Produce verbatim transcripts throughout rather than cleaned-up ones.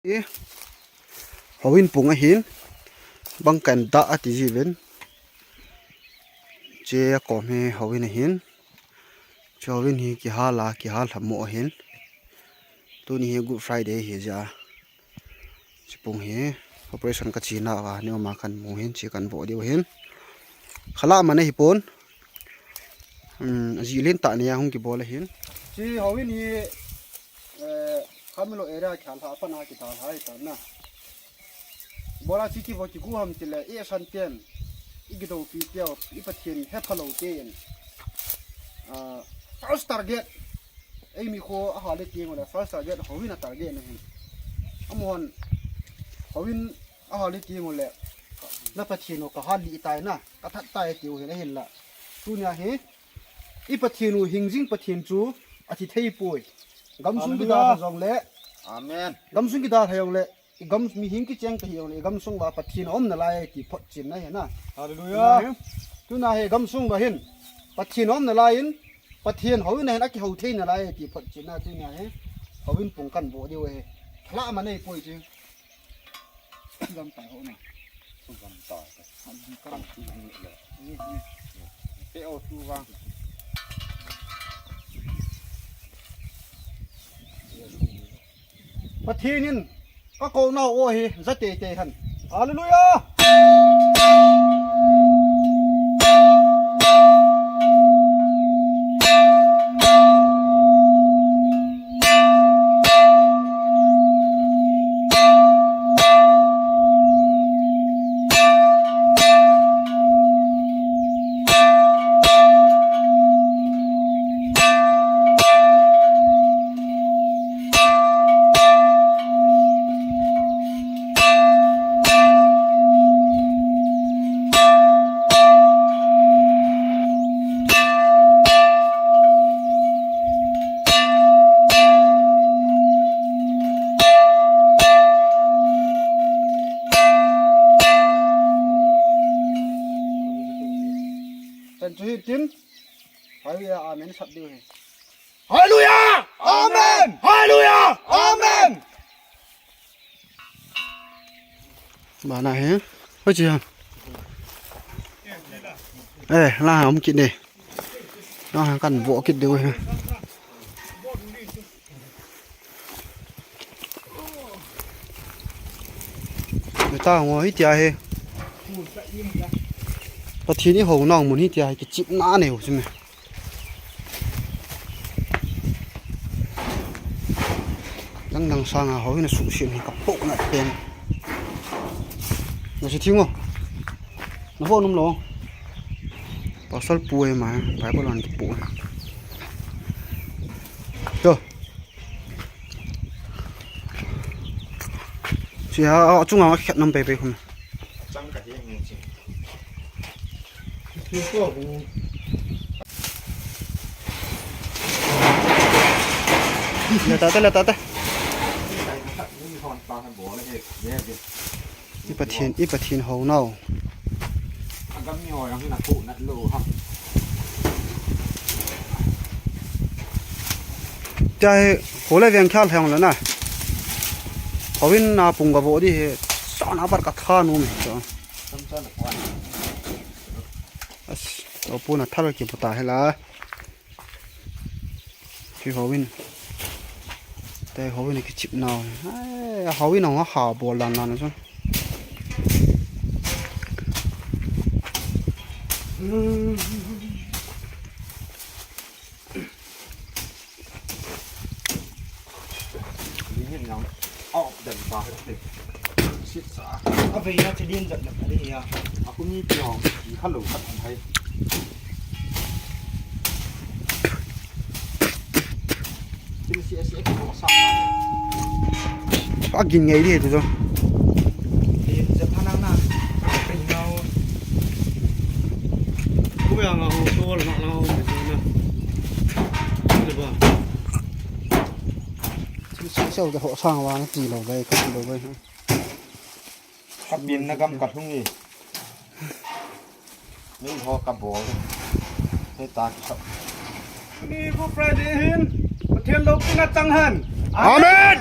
Houin pung ahin, bangkan dah ati jiuvin. Che akom hi houin ahin. Che houin hi kihal a, kihal lhamo ahin. Tuni hi Good Friday hi jeh a. Che pung hi operation kachena uva, neoma kamu hin, che kahin vo diu ahin. Khalah man ahipon. Um, ajih lentah nia hung kibol ahin. Che houin hi, eh, Khamilo area kihal lha apat a kidalha ahitan na. Bola che kivo kigu ham tile, i asan ten, i kidoupi teu, i Pathen hephalou ten. Ah, first target, eimi kho ahal le teng ule, first target, houin a target na hin. Amahon, houin ahal le teng ule, na Pathen u kahal lih tai na, kathat tai tiu hin ahinla. Tunia hi, i Pathen u hingjing Pathen chu athi thei poi. Gamsung kidalha jongle, Amen. Gamsung kidalha jongle, i gam, mihem kicheng kahi jongle, i gamsung uva Pathen aum nalai ti photchenna ahi na. Hallelujah. Tuna hi, tuna hi gamsung uva hin Pathen aum nalai in, Pathen houin a hin akihou thei nalai ti photchenna tuna hi. Houin pung kahin vo diu ahi. Khalah man ahipoi che. Gam tai ho na. Gam tai. Kan tu ni le. Ni, ni. Pe o tu vang. Pathen in kakouna u hi ja teitei hen. Hallelujah! Kan chu hitin, Hallelujah, amen, sap diu ahi. Hallelujah! Amen! Hallelujah! Amen! Bana he. Hoi chi ha. Eh, la ha um kit de. La ha kahin vo kit de he. Meta ngo hitia he. Pathen i houna mun hitia he, kichepna nei u chu me. Dang dang sanga houin a suhset hi kapohna pen. Na si thing o. Na ho num lo. Pastor pu e ma, Bible an kipu. Yo. Sia, a chunga khet nam pe pe khum. Chang ka hi ngi chi. Le ta te, le ta te. I Pathen, i Pathen hou nau. Chai, hole veng khal heng le na. Houin a pung ka vo di he, sa na par ka tha nu me. As, o pu na thal ki puta he la. Ki houin. Te houin ki chip nau. Ai, houin a ha bol dan dan chu. Lingin yang out dan pa. Sit sa. A vei na chi din jat na pali ya. A kumi pi hong, i kha lo khat hong hai. Chin si a si a ki ko sa. A gin ngai di tu jo. Din jat phanang na. Pei nau. Ku ya nga ho to na na ho na. Ni ba. Chu chu chu ka ho sang wa na ti lo bai, ka ti lo bai. Ka pin na gam ka lhung e. Ni ho ka bol. He ta ki sap. Ni Good Friday hin. Pathen loupina chang hen. Amen.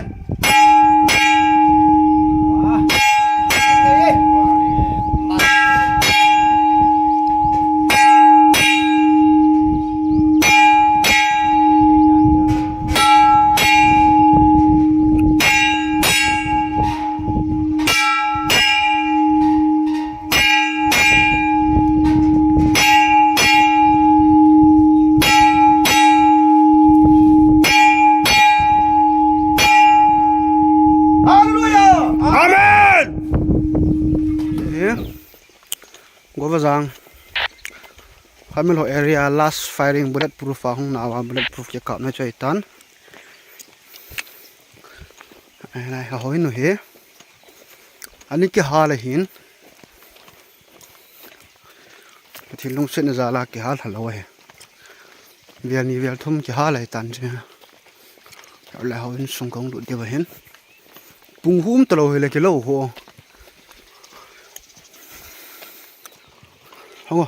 Govajang. Khamil ho area last firing bulletproof a hung nau a bulletproof kikapna chu ahitan. Ai, lai, ha hoi nu hi. Ani kihal ahin. Pathen lungsetna jal a kihal halou ahi. Vel ni vel thum kihal ahitan chu. Lai houin sung kahung lut diu ahin. Pung hum talou hile kilou ho. Hong o.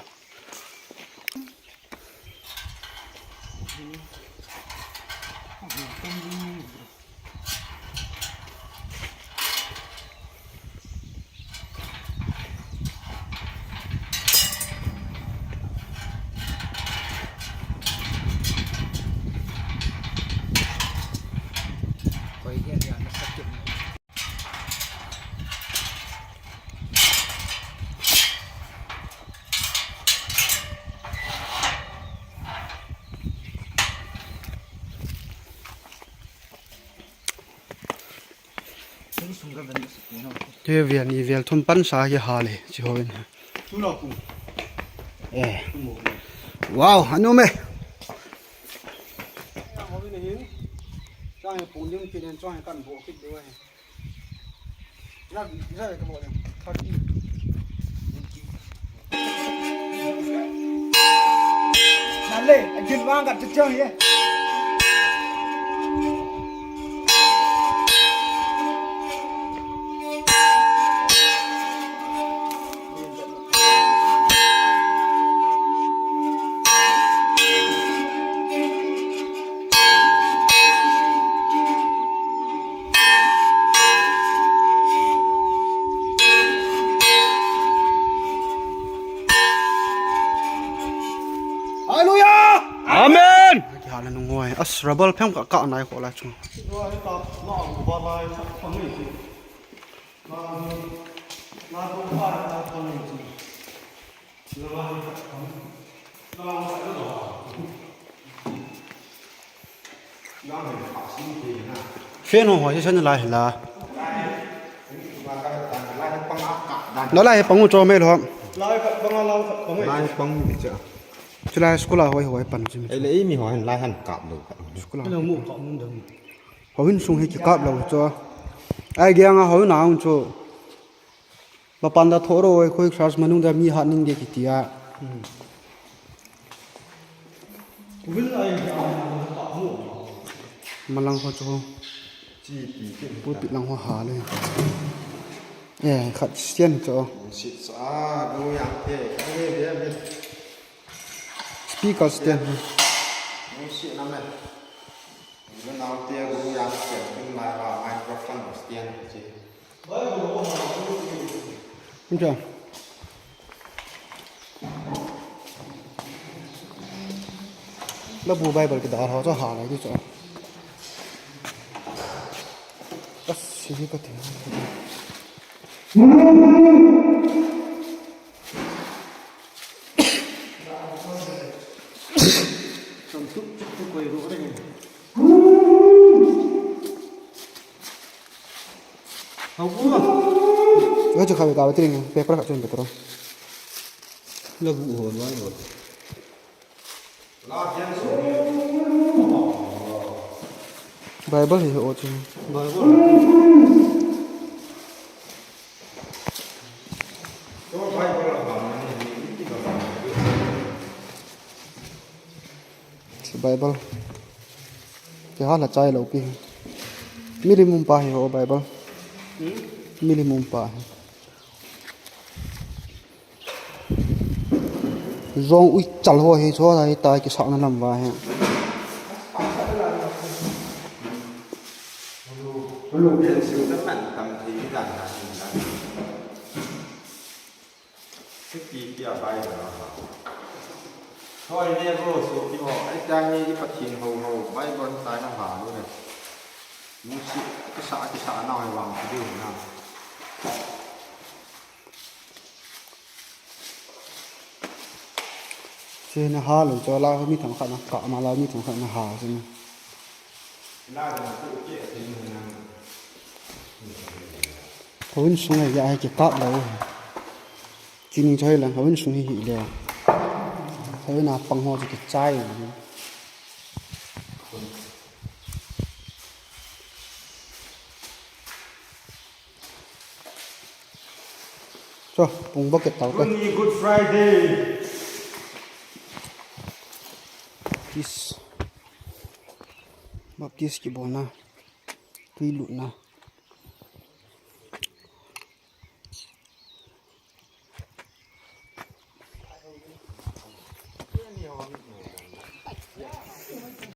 Hi vel ni vel thum pansa hi hal e, chi houin. Eh. Wow, anu me. Hallelujah! Amen! Kihal a nung hoi. As rubble phem ka, ka nai kho lai chung. Fan ho ho hi san lai hila. Nalai hi pang u cho me lo. Lai pang u cha. Chulai school a hoi hoi pan chi. Ei le ei mi ho hin lai han kap lou khat. School a. Houin sung hi kikap lou cho. Ai giang a houin a hung cho. Mapan da thoro, khoi class manung da mi hat ning de kiti a. Malang ho chu. Pulpit lang ho ha le. Eh, khat stand cho. Speaker stand. Microphone stand. Incha. Labu Bible kidal ho chu ha lai di chu. Asi hi ka ti. Hau bu. Wei chu khawi ka wei tring paper khat chun paper. Labu ho lai ho. Bible hi ho chu. Bible. Chu Bible. Kihal a chai lou pi. Milim um pa hi ho Bible. Milim um pa hi. Jong ui chal ho hi chu lai tai kisahna lam va hi. Hiti tia Bible a ha. Hoi le bro, sopi ho, ai ta ni i Pathen ho ho, Bible tai na ha lo ne. Musi, kisa, kisa na hoi wang ki diu na. Che na ha lo, cho la mi thang khat na, ka ma la mi thang khat na ha, che na. Houin sung a ya hai kikap lou. Chini choi la, hawin sung hi hi le. Hawin a pang ho chu kichai. Cho, pung bucket tau ta. Tuni Good Friday. Baptist. Baptist kibolna. Tui lutna.